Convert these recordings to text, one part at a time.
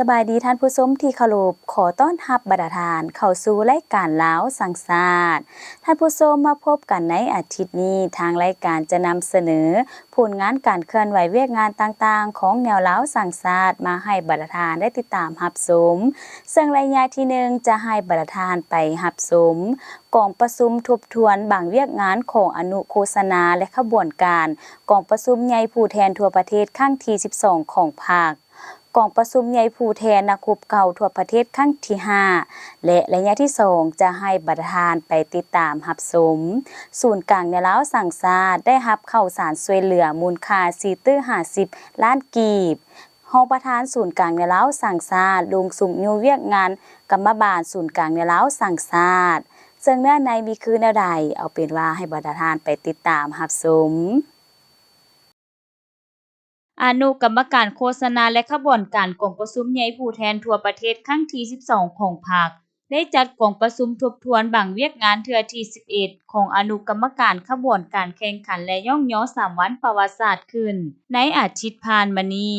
ສະບາຍດີທ່ານຜູ້ຊົມທີ່ເຄົາລົບ, ຂໍຕ້ອນຮັບບັນດາທ່ານເຂົ້າສູ່ລາຍການລາວສ້າງຊາດ. ທ່ານຜູ້ຊົມ, ມາພົບກັນໃນອາທິດນີ້, ທາງລາຍການຈະນຳສະເໜີຜົນງານການເຄື່ອນໄຫວວຽກງານຕ່າງໆຂອງແນວລາວສ້າງຊາດມາໃຫ້ບັນດາທ່ານໄດ້ຕິດຕາມຮັບຊົມ. ເຊິ່ງໄລຍະທີໜຶ່ງ ຈະໃຫ້ບັນດາທ່ານໄປຮັບຊົມ ກອງປະຊຸມທົບທວນບາງວຽກງານຂອງອະນຸໂຄສະນາ ແລະ ຂະບວນການກອງປະຊຸມໃຫຍ່ຜູ້ແທນທົ່ວປະເທດຄັ້ງທີສິບສອງຂອງພັກ, ກອງປະຊຸມໃຫຍ່ຜູ້ແທນນັກຮົບເກົ່າທົ່ວປະເທດຄັ້ງທີຫ້າ ແລະ ໄລຍະທີສອງ ຈະໃຫ້ບັນດາທ່ານໄປຕິດຕາມຮັບຊົມ ສູນກາງແນວລາວສ້າງຊາດໄດ້ຮັບເຂົ້າສານຊ່ວຍເຫຼືອມູນຄ່າສີ່ຕື້ຫ້າສິບລ້ານກີບ. ຮອງປະທານສູນກາງແນວລາວສ້າງຊາດ ລົງຊຸກຍູ້ວຽກງານກຳມະບານສູນກາງແນວລາວສ້າງຊາດ. ເຊິ່ງເນື້ອໃນມີຄືແນວໃດ, ເອົາເປັນວ່າໃຫ້ບັນດາທ່ານໄປຕິດຕາມຮັບຊົມ. ອະນຸກຳມະການໂຄສະນາ ແລະ ຂະບວນການກອງປະຊຸມໃຫຍ່ຜູ້ແທນທົ່ວປະເທດຄັ້ງທີສິບສອງຂອງພັກ ໄດ້ຈັດກອງປະຊຸມທົບທວນບາງວຽກງານເທື່ອທີສິບເອັດຂອງອະນຸກຳມະການຂະບວນການແຂ່ງຂັນ ແລະ ຍ້ອງຍໍສາມວັນປະຫວັດສາດຂຶ້ນໃນອາທິດຜ່ານມານີ້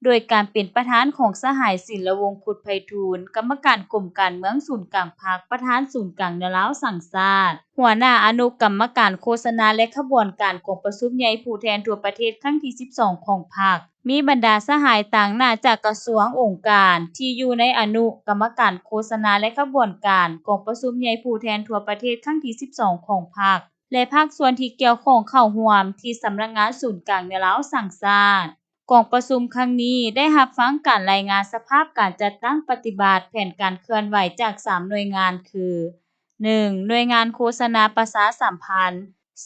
ໂດຍການເປັນປະທານຂອງສະຫາຍ ສິນລະວົງ ຄຸດໄພທູນ ກຳມະການກົມການເມືອງສູນກາງພັກ, ປະທານສູນກາງແນວລາວສ້າງຊາດ, ຫົວໜ້າອະນຸກຳມະການໂຄສະນາ ແລະ ຂະບວນການກອງປະຊຸມໃຫຍ່ຜູ້ແທນທົ່ວປະເທດຄັ້ງທີສິບສອງຂອງພັກ, ມີບັນດາສະຫາຍຕາງໜ້າຈາກກະຊວງ, ອົງການທີ່ຢູ່ໃນອະນຸກຳມະການໂຄສະນາ ແລະ ຂະບວນການກອງປະຊຸມໃຫຍ່ຜູ້ແທນທົ່ວປະເທດຄັ້ງທີສິບສອງຂອງພັກ ແລະ ພາກສ່ວນທີ່ກ່ຽວຂ້ອງເຂົ້າຮ່ວມທີ່ສຳນັກງານສູນກາງແນວລາວສ້າງຊາດ. ກອງປະຊຸມຄັ້ງນີ້ໄດ້ຮັບຟັງການລາຍງານສະພາບການຈັດຕັ້ງປະຕິບັດແຜນການເຄື່ອນໄຫວຈາກສາມໜ່ວຍງານຄື ໜຶ່ງ ໜ່ວຍງານໂຄສະນາປະຊາສຳພັນ,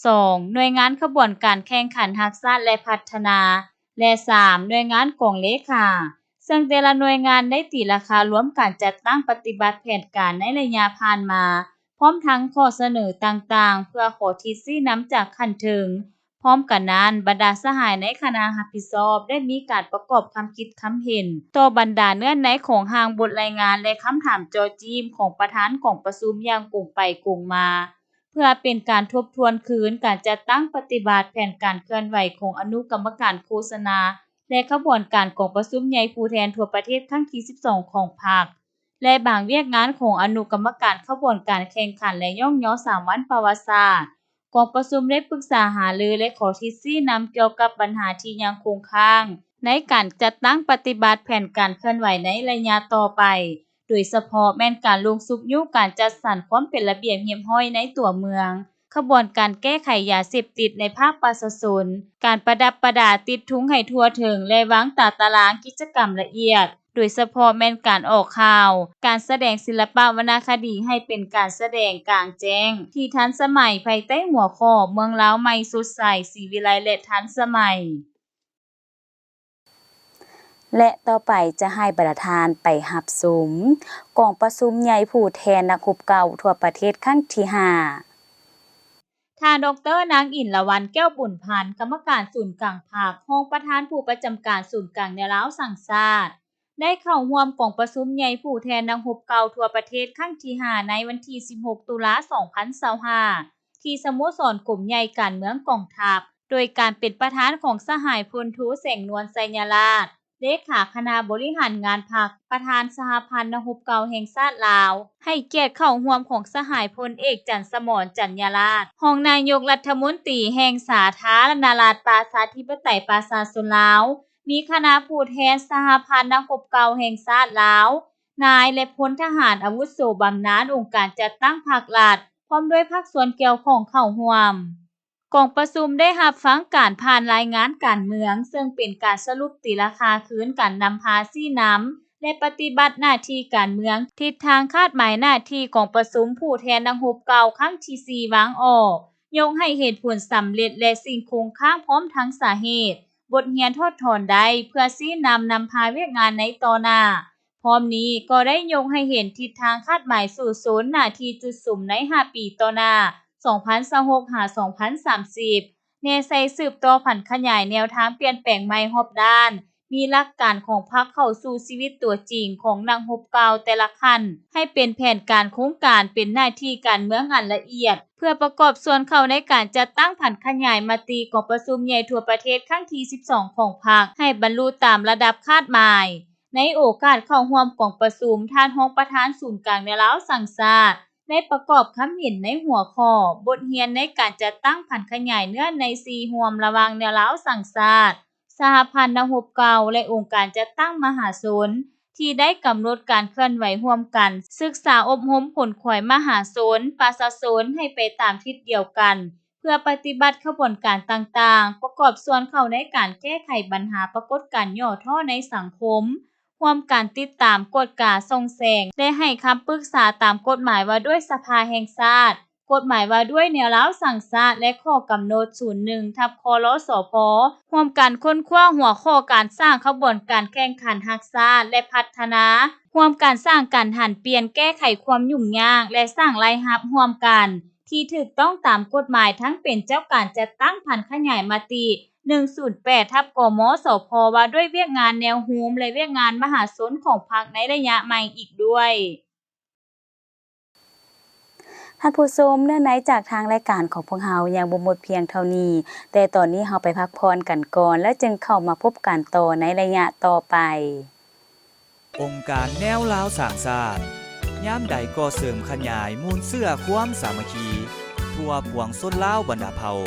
ສອງ ໜ່ວຍງານຂະບວນການແຂ່ງຂັນຮັກຊາດ ແລະ ພັດທະນາ ແລະ ສາມ ໜ່ວຍງານກອງເລຂາ, ເຊິ່ງແຕ່ລະໜ່ວຍງານໄດ້ຕີລາຄາລວມການຈັດຕັ້ງປະຕິບັດແຜນການໃນໄລຍະຜ່ານມາ, ພ້ອມທັງຂໍ້ສະເໜີຕ່າງໆ ເພື່ອຂໍທິດຊີ້ນຳຈາກຂັ້ນເທິງ. ພ້ອມກັນນັ້ນ, ບັນດາສະຫາຍໃນຄະນະຮັບຜິດຊອບໄດ້ມີການປະກອບຄຳຄິດຄຳເຫັນຕໍ່ບັນດາເນື້ອໃນຂອງຮ່າງບົດລາຍງານ ແລະ ຄຳຖາມເຈາະຈີ້ມຂອງປະທານກອງປະຊຸມຢ່າງກົງໄປກົງມາ, ເພື່ອເປັນການທົບທວນຄືນການຈັດຕັ້ງປະຕິບັດແຜນການເຄື່ອນໄຫວຂອງອະນຸກຳມະການໂຄສະນາ ແລະ ຂະບວນການກອງປະຊຸມໃຫຍ່ຜູ້ແທນທົ່ວປະເທດຄັ້ງທີສິບສອງຂອງພັກ ແລະ ບາງວຽກງານຂອງອະນຸກຳມະການຂະບວນການແຂ່ງຂັນ ແລະ ຍ້ອງຍໍສາມວັນປະຫວັດສາດ. ກອງປະຊຸມໄດ້ປຶກສາຫາລື ແລະ ຂໍທິດຊີ້ນຳກ່ຽວກັບບັນຫາທີ່ຍັງຄົງຄ້າງໃນການຈັດຕັ້ງປະຕິບັດແຜນການເຄື່ອນໄຫວໃນໄລຍະຕໍ່ໄປ, ໂດຍສະເພາະແມ່ນການລົງຊຸກຍູ້ການຈັດສັນຄວາມເປັນລະບຽບຮຽບຮ້ອຍໃນຕົວເມືອງ, ຂະບວນການແກ້ໄຂຢາເສບຕິດໃນພາກປະຊາຊົນ, ການປະດັບປະດາຕິດທຸງໃຫ້ທົ່ວເຖິງ ແລະ ວາງຕາຕະລາງກິດຈະກຳລະອຽດ, ໂດຍສະເພາະແມ່ນການອອກຂ່າວ, ການສະແດງສິລະປະວັນນະຄະດີໃຫ້ເປັນການສະແດງກາງແຈ້ງທີ່ທັນສະໄໝ ພາຍໃຕ້ຫົວຂໍ້ ເມືອງລາວໃໝ່ສົດໃສ, ສີວິໄລ ແລະ ທັນສະໄໝ. ແລະ ຕໍ່ໄປຈະໃຫ້ບັນດາທ່ານໄປຮັບຊົມກອງປະຊຸມໃຫຍ່ຜູ້ແທນນັກຮົບເກົ່າທົ່ວປະເທດຄັ້ງທີຫ້າ. ທ່ານ ດອກເຕີ ນາງ ອິນລະວັນ ແກ້ວບຸນພັນ ກຳມະການສູນກາງພັກ, ຮອງປະທານຜູ້ປະຈຳການສູນກາງແນວລາວສ້າງຊາດ ໄດ້ເຂົ້າຮ່ວມກອງປະຊຸມໃຫຍ່ຜູ້ແທນນັກຮົບເກົ່າທົ່ວປະເທດຄັ້ງທີຫ້າ ໃນວັນທີສິບຫົກ ຕຸລາ ສອງພັນຊາວຫ້າ ທີ່ສະໂມສອນກົມໃຫຍ່ການເມືອງກອງທັບ ໂດຍການເປັນປະທານຂອງສະຫາຍ ພົນໂທ ແສງນວນ ໄຊຍະລາດ ເລຂາຄະນະບໍລິຫານງານພັກ, ປະທານສະຫະພັນນັກຮົບເກົ່າແຫ່ງຊາດລາວ, ໃຫ້ກຽດເຂົ້າຮ່ວມຂອງສະຫາຍ ພົນເອກ ຈັນສະໝອນ ຈັນຍາລາດ ຮອງນາຍົກລັດຖະມົນຕີແຫ່ງສາທາລະນະລັດປະຊາທິປະໄຕປະຊາຊົນລາວ, ມີຄະນະຜູ້ແທນສະຫະພັນນັກຮົບເກົ່າແຫ່ງຊາດລາວ, ນາຍ ແລະ ພົນທະຫານອາວຸໂສບຳນານອົງການຈັດຕັ້ງພັກລັດ, ພ້ອມດ້ວຍພາກສ່ວນກ່ຽວຂ້ອງເຂົ້າຮ່ວມ. ກອງປະຊຸມໄດ້ຮັບຟັງການຜ່ານລາຍງານການເມືອງ, ເຊິ່ງເປັນການສະຫຼຸບຕີລາຄາຄືນການນຳພາຊີ້ນຳ ແລະ ປະຕິບັດໜ້າທີ່ການເມືອງ, ທິດທາງຄາດໝາຍໜ້າທີ່ກອງປະຊຸມຜູ້ແທນນັກຮົບເກົ່າຄັ້ງທີສີ່ວາງອອກ, ຍົກໃຫ້ເຫັນຜົນສຳເລັດ ແລະ ສິ່ງຄົງຄ້າງ ພ້ອມທັງສາເຫດ, ບົດຮຽນຖອດຖອນໄດ້ ເພື່ອຊີ້ນຳນຳພາວຽກງານໃນຕໍ່ໜ້າ. ພ້ອມນີ້ກໍໄດ້ຍົກໃຫ້ເຫັນທິດທາງຄາດໝາຍສູ້ຊົນໜ້າທີ່ຈຸດສຸມໃນຫ້າປີຕໍ່ໜ້າ ສອງພັນຊາວຫົກ ຫາ ສອງພັນສາມສິບ ແນໃສ່ສືບຕໍ່ຜັນຂະຫຍາຍແນວທາງປ່ຽນແປງໃໝ່ຮອບດ້ານ, ມີຫຼັກການຂອງພັກເຂົ້າສູ່ຊີວິດຕົວຈິງຂອງນັກຮົບເກົ່າແຕ່ລະຂັ້ນ ໃຫ້ເປັນແຜນການໂຄງການ ເປັນໜ້າທີ່ການເມືອງອັນລະອຽດ ເພື່ອປະກອບສ່ວນເຂົ້າໃນການຈັດຕັ້ງຜັນຂະຫຍາຍມະຕິກອງປະຊຸມໃຫຍ່ທົ່ວປະເທດຄັ້ງທີສິບສອງຂອງພັກ ໃຫ້ບັນລຸຕາມລະດັບຄາດໝາຍ. ໃນໂອກາດເຂົ້າຮ່ວມກອງປະຊຸມ, ທ່ານຮອງປະທານສູນກາງແນວລາວສ້າງຊາດ ໄດ້ປະກອບຄຳເຫັນໃນຫົວຂໍ້ ບົດຮຽນໃນການຈັດຕັ້ງຜັນຂະຫຍາຍເນື້ອໃນສີ່ຮ່ວມລະຫວ່າງແນວລາວສ້າງຊາດ, ສະຫະພັນນັກຮົບເກົ່າ ແລະ ອົງການຈັດຕັ້ງມະຫາຊົນ ທີ່ໄດ້ກຳນົດການເຄື່ອນໄຫວຮ່ວມກັນ, ສຶກສາອົບຮົມຂົນຂວາຍມະຫາຊົນ, ປະຊາຊົນໃຫ້ໄປຕາມທິດດຽວກັນ ເພື່ອປະຕິບັດຂະບວນການຕ່າງໆ, ປະກອບສ່ວນເຂົ້າໃນການແກ້ໄຂບັນຫາປາກົດການຫຍໍ້ທໍ້ໃນສັງຄົມ, ຮ່ວມກັນຕິດຕາມ, ກວດກາ, ສ່ອງແສງ ແລະ ໃຫ້ຄຳປຶກສາຕາມກົດໝາຍວ່າດ້ວຍສະພາແຫ່ງຊາດ, ກົດໝາຍວ່າດ້ວຍແນວລາວສ້າງຊາດ ແລະ ຂໍ້ກຳນົດສູນໜຶ່ງ ທັບ ຄລສພ, ຮ່ວມກັນຄົ້ນຄວ້າຫົວຂໍ້ການສ້າງຂະບວນການແຂ່ງຂັນຮັກຊາດ ແລະ ພັດທະນາ, ຮ່ວມກັນສ້າງການຫັນປ່ຽນແກ້ໄຂຄວາມຫຍຸ້ງຍາກ ແລະ ສ້າງລາຍຮັບຮ່ວມກັນ ທີ່ຖືກຕ້ອງຕາມກົດໝາຍ ທັງເປັນເຈົ້າການຈັດຕັ້ງຜັນຂະຫຍາຍມະຕິ ໜຶ່ງສູນແປດ ທັບ ກມສພ ວ່າດ້ວຍວຽກງານແນວໂຮມ ແລະ ວຽກງານມະຫາຊົນຂອງພັກໃນໄລຍະໃໝ່ອີກດ້ວຍ. ທ່ານຜູ້ຊົມ, ເນື້ອໃນຈາກທາງລາຍການຂອງພວກເຮົາຍັງບໍ່ໝົດພຽງເທົ່ານີ້, ແຕ່ຕອນນີ້ເຮົາໄປພັກຜ່ອນກັນກ່ອນ ແລ້ວຈຶ່ງເຂົ້າມາພົບກັນຕໍ່ໃນໄລຍະຕໍ່ໄປ. ອົງການແນວລາວສ້າງຊາດ ຍາມໃດກໍເສີມຂະຫຍາຍມູນເຊື້ອຄວາມສາມັກຄີທົ່ວປວງຊົນລາວບັນດາເຜົ່າ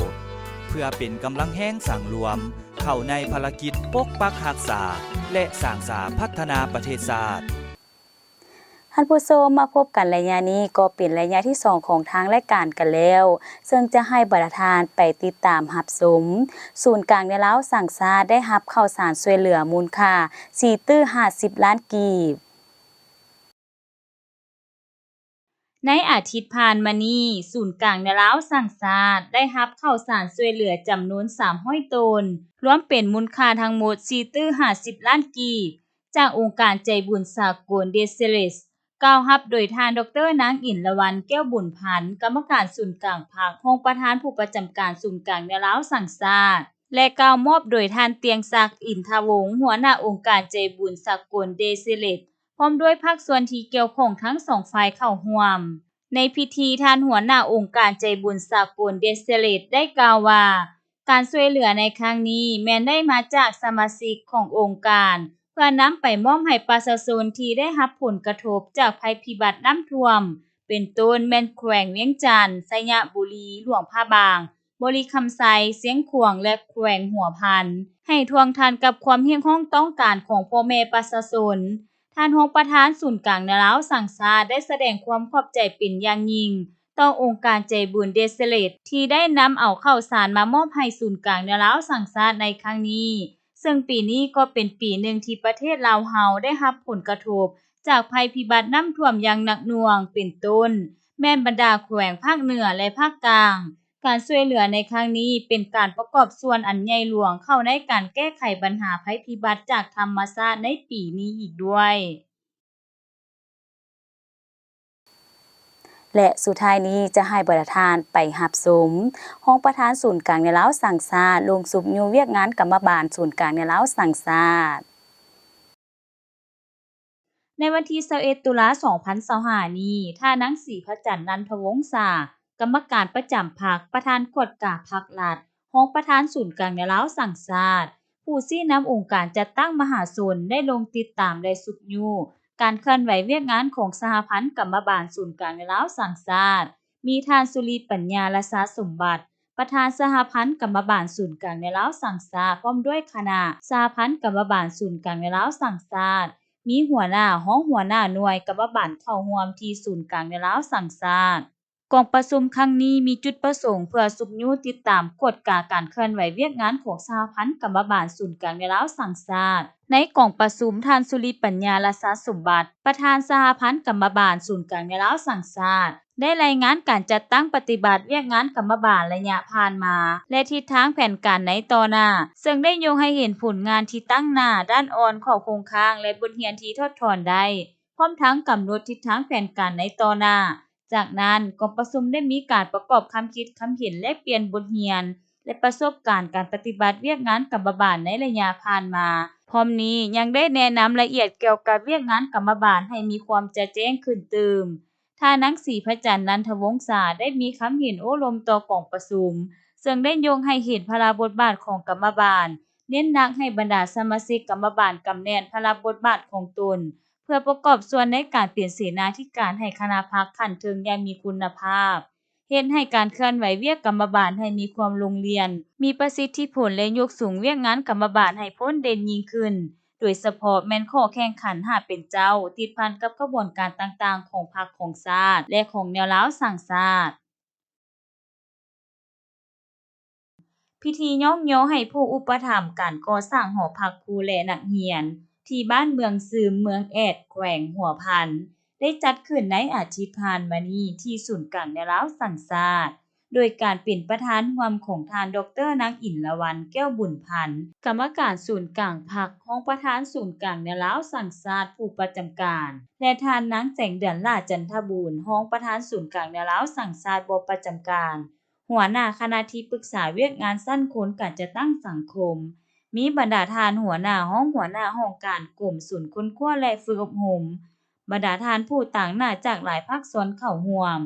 ເພື່ອເປັນກຳລັງແຮງສັງລວມເຂົ້າໃນພາລະກິດປົກປັກຮັກສາ ແລະ ສ້າງສາພັດທະນາປະເທດຊາດ. ທ່ານຜູ້ຊົມ, ມາພົບກັນໄລຍະນີ້ກໍເປັນໄລຍະທີສອງຂອງທາງລາຍການກັນແລ້ວ, ເຊິ່ງຈະໃຫ້ບັນດາທ່ານໄປຕິດຕາມຮັບຊົມ ສູນກາງແນວລາວສ້າງຊາດໄດ້ຮັບເຂົ້າສານຊ່ວຍເຫຼືອມູນຄ່າສີ່ຕື້ຫ້າສິບລ້ານກີບ. ໃນອາທິດຜ່ານມານີ້, ສູນກາງແນວລາວສ້າງຊາດໄດ້ຮັບເຂົ້າສານຊ່ວຍເຫຼືອຈຳນວນສາມຮ້ອຍໂຕນ, ລວມເປັນມູນຄ່າທັງໝົດສີ່ຕື້ຫ້າສິບລ້ານກີບ ຈາກອົງການໃຈບຸນສາກົນເດເຊເລສ ກ່າວຮັບໂດຍທ່ານ ດຣ ນາງ ອິນລະວັນ ແກ້ວບຸນພັນ ກຳມະການສູນກາງພັກ, ຮອງປະທານຜູ້ປະຈຳການສູນກາງແນວລາວສ້າງຊາດ ແລະ ກ່າວມອບໂດຍທ່ານ ຕຽງສັກ ອິນທະວົງ ຫົວໜ້າອົງການໃຈບຸນສາກົນເດເຊເລສ ພ້ອມດ້ວຍພາກສ່ວນທີ່ກ່ຽວຂ້ອງທັງສອງຝ່າຍເຂົ້າຮ່ວມ. ໃນພິທີ, ທ່ານຫົວໜ້າອົງການໃຈບຸນສາກົນເດເຊເລສ ໄດ້ກ່າວວ່າ ການຊ່ວຍເຫຼືອໃນຄັ້ງນີ້ແມ່ນໄດ້ມາຈາກສະມາຊິກຂອງອົງການ ເພື່ອນຳໄປມອບໃຫ້ປະຊາຊົນທີ່ໄດ້ຮັບຜົນກະທົບຈາກໄພພິບັດນ້ຳຖ້ວມ ເປັນຕົ້ນແມ່ນແຂວງວຽງຈັນ, ໄຊຍະບູລີ, ຫຼວງພະບາງ, ບໍລິຄຳໄຊ, ຊຽງຂວາງ ແລະ ແຂວງຫົວພັນ ໃຫ້ທ່ວງທັນກັບຄວາມຮຽກຮ້ອງຕ້ອງການຂອງພໍ່ແມ່ປະຊາຊົນ. ທ່ານຮອງປະທານສູນກາງແນວລາວສ້າງຊາດ ໄດ້ສະແດງຄວາມຂອບໃຈເປັນຢ່າງຍິ່ງຕໍ່ອົງການໃຈບຸນເດເຊເລສ ທີ່ໄດ້ນຳເອົາເຂົ້າສານມາມອບໃຫ້ສູນກາງແນວລາວສ້າງຊາດໃນຄັ້ງນີ້, ເຊິ່ງປີນີ້ກໍເປັນປີໜຶ່ງທີ່ປະເທດລາວເຮົາໄດ້ຮັບຜົນກະທົບຈາກໄພພິບັດນ້ຳຖ້ວມຢ່າງໜັກໜ່ວງ, ເປັນຕົ້ນແມ່ນບັນດາແຂວງພາກເໜືອ ແລະ ພາກກາງ. ການຊ່ວຍເຫຼືອໃນຄັ້ງນີ້ເປັນການປະກອບສ່ວນອັນໃຫຍ່ຫຼວງເຂົ້າໃນການແກ້ໄຂບັນຫາໄພພິບັດຈາກທຳມະຊາດໃນປີນີ້ອີກດ້ວຍ. ແລະ ສຸດທ້າຍນີ້ຈະໃຫ້ບັນດາທ່ານໄປຮັບຊົມ ຮອງປະທານສູນກາງແນວລາວສ້າງຊາດ ລົງຊຸບຍູ້ວຽກງານກຳມະບານສູນກາງແນວລາວສ້າງຊາດ. ໃນວັນທີຊາວເອັດ ຕຸລາ ສອງພັນຊາວຫ້ານີ້, ທ່ານນາງ ສີພະຈັນ ນັນທະວົງສາ, ກຳມະການປະຈຳພັກ, ປະທານກວດກາພັກລັດ, ຮອງປະທານສູນກາງແນວລາວສ້າງຊາດ, ຜູ້ຊີ້ນຳອົງການຈັດຕັ້ງມະຫາຊົນ ໄດ້ລົງຕິດຕາມ ແລະ ຊຸບຍູ້ການເຄື່ອນໄຫວວຽກງານຂອງສະຫະພັນກຳມະບານສູນກາງແນວລາວສ້າງຊາດ, ມີທ່ານ ສຸລິປັນຍາ ລະຊາສົມບັດ, ປະທານສະຫະພັນກຳມະບານສູນກາງແນວລາວສ້າງຊາດ ພ້ອມດ້ວຍຄະນະ, ສະຫະພັນກຳມະບານສູນກາງແນວລາວສ້າງຊາດ ມີຫົວໜ້າ, ຮອງຫົວໜ້າໜ່ວຍກຳມະບານເຂົ້າຮ່ວມທີ່ສູນກາງແນວລາວສ້າງຊາດ. ກອງປະຊຸມຄັ້ງນີ້ມີຈຸດປະສົງເພື່ອຊຸບຍູ້, ຕິດຕາມ, ກວດກາການເຄື່ອນໄຫວວຽກງານຂອງສະຫະພັນກຳມະບານສູນກາງແນວລາວສ້າງຊາດ. ໃນກອງປະຊຸມ, ທ່ານ ສຸລິປັນຍາ ລະຊາສົມບັດ, ປະທານສະຫະພັນກຳມະບານສູນກາງແນວລາວສ້າງຊາດ, ໄດ້ລາຍງານການຈັດຕັ້ງປະຕິບັດວຽກງານກຳມະບານໄລຍະຜ່ານມາ ແລະ ທິດທາງແຜນການໃນຕໍ່ໜ້າ, ເຊິ່ງໄດ້ຍົກໃຫ້ເຫັນຜົນງານທີ່ຕັ້ງໜ້າ, ດ້ານອ່ອນ, ຂໍ້ຄົງຄ້າງ ແລະ ບົດຮຽນທີ່ຖອດຖອນໄດ້, ພ້ອມທັງກຳນົດທິດທາງແຜນການໃນຕໍ່ໜ້າ. ຈາກນັ້ນ, ກອງປະຊຸມໄດ້ມີການປະກອບຄຳຄິດຄຳເຫັນ, ແລກປ່ຽນບົດຮຽນ ແລະ ປະສົບການການປະຕິບັດວຽກງານກຳມະບານໃນໄລຍະຜ່ານມາ. ພ້ອມນີ້ຍັງໄດ້ແນະນຳລະອຽດກ່ຽວກັບວຽກງານກຳມະບານໃຫ້ມີຄວາມຈະແຈ້ງຂຶ້ນຕື່ມ. ທ່ານນາງ ສີພະຈັນ ນັນທະວົງສາ ໄດ້ມີຄຳເຫັນໂອ້ລົມຕໍ່ກອງປະຊຸມ, ເຊິ່ງໄດ້ຍົກໃຫ້ເຫັນພາລະບົດບາດຂອງກຳມະບານ ເນັ້ນໜັກໃຫ້ບັນດາສະມາຊິກກຳມະບານກຳແໜ້ນພາລະບົດບາດຂອງຕົນ ເພື່ອປະກອບສ່ວນໃນການເປັນເສນາທິການໃຫ້ຄະນະພັກຂັ້ນເທິງຢ່າງມີຄຸນນະພາບ, ເຮັດໃຫ້ການເຄື່ອນໄຫວວຽກກຳມະບານໃຫ້ມີຄວາມໂລ່ງລ່ຽນ, ມີປະສິດທິຜົນ ແລະ ຍົກສູງວຽກງານກຳມະບານໃຫ້ພົ້ນເດັ່ນຍິ່ງຂຶ້ນ, ໂດຍສະເພາະແມ່ນຂໍ້ແຂ່ງຂັນຫາເປັນເຈົ້າ ຕິດພັນກັບຂະບວນການຕ່າງໆຂອງພັກ, ຂອງຊາດ ແລະ ຂອງແນວລາວສ້າງຊາດ. ພິທີຍ້ອງຍໍໃຫ້ຜູ້ອຸປະຖຳການກໍ່ສ້າງຫໍພັກຄູ ແລະ ນັກຮຽນ ທີ່ບ້ານເມືອງຊືມ ເມືອງແອດ ແຂວງຫົວພັນ ໄດ້ຈັດຂຶ້ນໃນອາທິດຜ່ານມານີ້ ທີ່ສູນກາງແນວລາວສ້າງຊາດ ໂດຍການເປັນປະທານຮ່ວມຂອງທ່ານ ດອກເຕີ ນາງ ອິນລະວັນ ແກ້ວບຸນພັນ ກຳມະການສູນກາງພັກ, ຮອງປະທານສູນກາງແນວລາວສ້າງຊາດຜູ້ປະຈຳການ ແລະ ທ່ານ ນາງ ແສງເດືອນ ຫຼ້າຈັນທະບູນ ຮອງປະທານສູນກາງແນວລາວສ້າງຊາດບໍ່ປະຈຳການ, ຫົວໜ້າຄະນະທີ່ປຶກສາວຽກງານຊັ້ນຄົນການຈັດຕັ້ງສັງຄົມ, ມີບັນດາທ່ານຫົວໜ້າ, ຮອງຫົວໜ້າຫ້ອງການກົມ, ສູນຄົ້ນຄວ້າ ແລະ ຝຶກອົບຮົມ, ບັນດາທ່ານຜູ້ຕາງໜ້າຈາກຫຼາຍພາກສ່ວນເຂົ້າຮ່ວມ.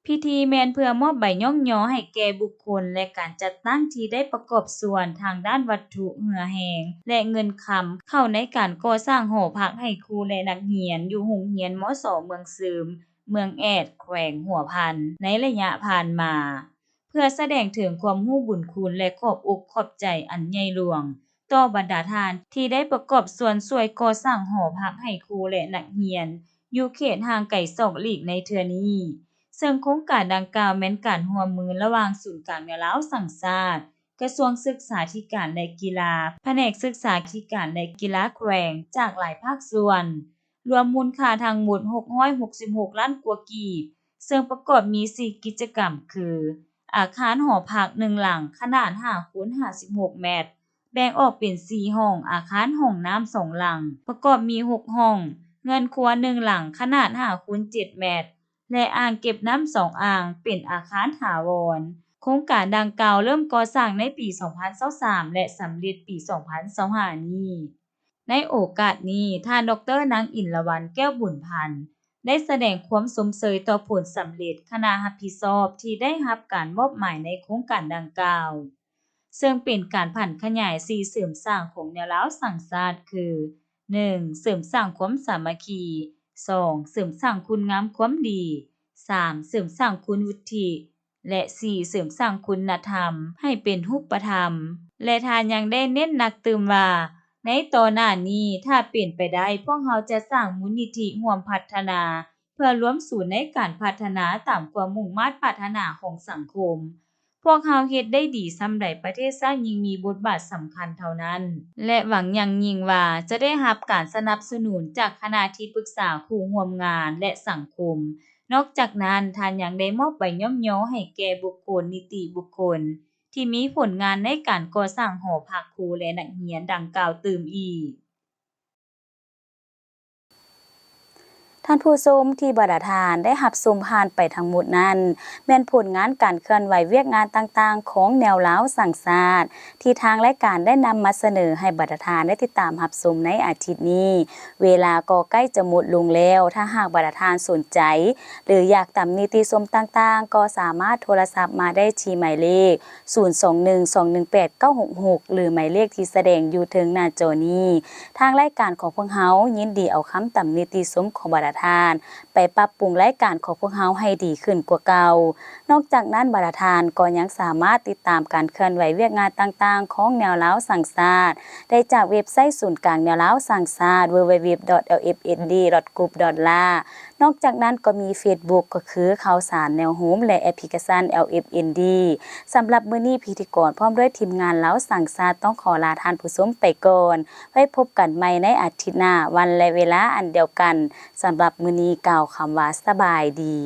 ພິທີແມ່ນເພື່ອມອບໃບຍ້ອງຍໍໃຫ້ແກ່ບຸກຄົນ ແລະ ການຈັດຕັ້ງທີ່ໄດ້ປະກອບສ່ວນທາງດ້ານວັດຖຸ, ເຫື່ອແຮງ ແລະ ເງິນຄຳ ເຂົ້າໃນການກໍ່ສ້າງຫໍພັກໃຫ້ຄູ ແລະ ນັກຮຽນ ຢູ່ໂຮງຮຽນ ມສ ເມືອງຊືມ ເມືອງແອດ ແຂວງຫົວພັນ ໃນໄລຍະຜ່ານມາ, ເພື່ອສະແດງເຖິງຄວາມຮູ້ບຸນຄຸນ ແລະ ຂອບອົກຂອບໃຈອັນໃຫຍ່ຫຼວງ ຕໍ່ບັນດາທ່ານທີ່ໄດ້ປະກອບສ່ວນຊ່ວຍກໍ່ສ້າງຫໍພັກໃຫ້ຄູ ແລະ ນັກຮຽນ ຢູ່ເຂດຫ່າງໄກສອກຫຼີກໃນເທື່ອນີ້, ເຊິ່ງໂຄງການດັ່ງກ່າວແມ່ນການຮ່ວມມືລະຫວ່າງສູນກາງແນວລາວສ້າງຊາດ, ກະຊວງສຶກສາທິການ ແລະ ກິລາ, ພະແນກສຶກສາທິການ ແລະ ກິລາແຂວງ ຈາກຫຼາຍພາກສ່ວນ, ລວມມູນຄ່າທັງໝົດຫົກຮ້ອຍຫົກສິບຫົກລ້ານກວ່າກີບ, ເຊິ່ງປະກອບມີສີ່ກິດຈະກຳຄື ອາຄານຫໍພັກໜຶ່ງຫຼັງ ຂະໜາດຫ້າຄູນຫ້າສິບຫົກແມັດ, ແບ່ງອອກເປັນສີ່ຫ້ອງ, ອາຄານຫ້ອງນ້ຳສອງຫຼັງ ປະກອບມີຫົກຫ້ອງ, ເຮືອນຄົວໜຶ່ງຫຼັງ ຂະໜາດຫ້າຄູນເຈັດແມັດ ແລະ ອ່າງເກັບນ້ຳສອງອ່າງ ເປັນອາຄານຖາວອນ. ໂຄງການດັ່ງກ່າວເລີ່ມກໍ່ສ້າງໃນປີສອງພັນຊາວສາມ ແລະ ສຳເລັດປີສອງພັນຊາວຫ້ານີ້. ໃນໂອກາດນີ້, ທ່ານ ດອກເຕີ ນາງ ອິນລະວັນ ແກ້ວບຸນພັນ ໄດ້ສະແດງຄວາມຊົມເຊີຍຕໍ່ຜົນສຳເລັດຄະນະຮັບຜິດຊອບທີ່ໄດ້ຮັບການມອບໝາຍໃນໂຄງການດັ່ງກ່າວ, ເຊິ່ງເປັນການຜັນຂະຫຍາຍສີ່ເສີມສ້າງຂອງແນວລາວສ້າງຊາດຄື ໜຶ່ງ ເສີມສ້າງຄວາມສາມັກຄີ, ສອງ ເສີມສ້າງຄຸນງາມຄວາມດີ, ສາມ ເສີມສ້າງຄຸນວຸດທິ ແລະ ສີ່ ເສີມສ້າງຄຸນນະທຳໃຫ້ເປັນຮູບປະທຳ ແລະ ທ່ານຍັງໄດ້ເນັ້ນໜັກຕື່ມວ່າ ໃນຕໍ່ໜ້ານີ້ ຖ້າເປັນໄປໄດ້ ພວກເຮົາຈະສ້າງມູນນິທິຮ່ວມພັດທະນາ ເພື່ອລວມສູນໃນການພັດທະນາຕາມຄວາມມຸ່ງມາດປາດຖະໜາຂອງສັງຄົມ. ພວກເຮົາເຮັດໄດ້ດີສ່ຳໃດ ປະເທດຊາດຍິ່ງມີບົດບາດສຳຄັນເທົ່ານັ້ນ ແລະ ຫວັງຢ່າງຍິ່ງວ່າຈະໄດ້ຮັບການສະໜັບສະໜູນຈາກຄະນະທີ່ປຶກສາ, ຄູ່ຮ່ວມງານ ແລະ ສັງຄົມ. ນອກຈາກນັ້ນ, ທ່ານຍັງໄດ້ມອບໃບຍ້ອງຍໍໃຫ້ແກ່ບຸກຄົນ, ນິຕິບຸກຄົນ ທີ່ມີຜົນງານໃນການກໍ່ສ້າງຫໍພັກຄູ ແລະ ນັກຮຽນດັ່ງກ່າວຕື່ມອີກ. ທ່ານຜູ້ຊົມ ທີ່ບັນດາທ່ານໄດ້ຮັບຊົມຜ່ານໄປທັງໝົດນັ້ນ ແມ່ນຜົນງານການເຄື່ອນໄຫວວຽກງານຕ່າງໆຂອງແນວລາວສ້າງຊາດ ທີ່ທາງລາຍການໄດ້ນຳມາສະເໜີໃຫ້ບັນດາທ່ານໄດ້ຕິດຕາມຮັບຊົມໃນອາທິດນີ້. ເວລາກໍໃກ້ຈະໝົດລົງແລ້ວ, ຖ້າຫາກບັນດາທ່ານສົນໃຈ ຫຼື ຢາກຕຳນິຕິຊົມຕ່າງໆ ກໍສາມາດໂທລະສັບມາໄດ້ທີ່ໝາຍເລກ ສູນສອງໜຶ່ງສອງໜຶ່ງແປດເກົ້າຫົກຫົກ ຫຼື ໝາຍເລກທີ່ສະແດງຢູ່ເທິງໜ້າຈໍນີ້. ທາງລາຍການຂອງພວກເຮົາຍິນດີເອົາຄຳຕຳນິຕິຊົມຂອງບັນດາທ່ານ ໄປປັບປຸງລາຍການຂອງພວກເຮົາໃຫ້ດີຂຶ້ນກວ່າເກົ່າ. ນອກຈາກນັ້ນ, ບັນດາທ່ານກໍຍັງສາມາດຕິດຕາມການເຄື່ອນໄຫວວຽກງານຕ່າງໆຂອງແນວລາວສ້າງຊາດ ໄດ້ຈາກເວັບໄຊສູນກາງແນວລາວສ້າງຊາດ www.lfnd.group.la. ນອກຈາກນັ້ນກໍມີເຟສບຸກ ກໍຄືຂ່າວສານແນວໂຮມ ແລະ ແອັບພລິເຄຊັນ LFND. ສຳລັບມື້ນີ້ ພິທີກອນພ້ອມດ້ວຍທີມງານລາວສ້າງຊາດ ຕ້ອງຂໍລາທ່ານຜູ້ຊົມໄປກ່ອນ. ໄວ້ພົບກັນໃໝ່ໃນອາທິດໜ້າ, ວັນ ແລະ ເວລາອັນດຽວກັນ. ສຳລັບມື້ນີ້ ກ່າວຄຳວ່າສະບາຍດີ.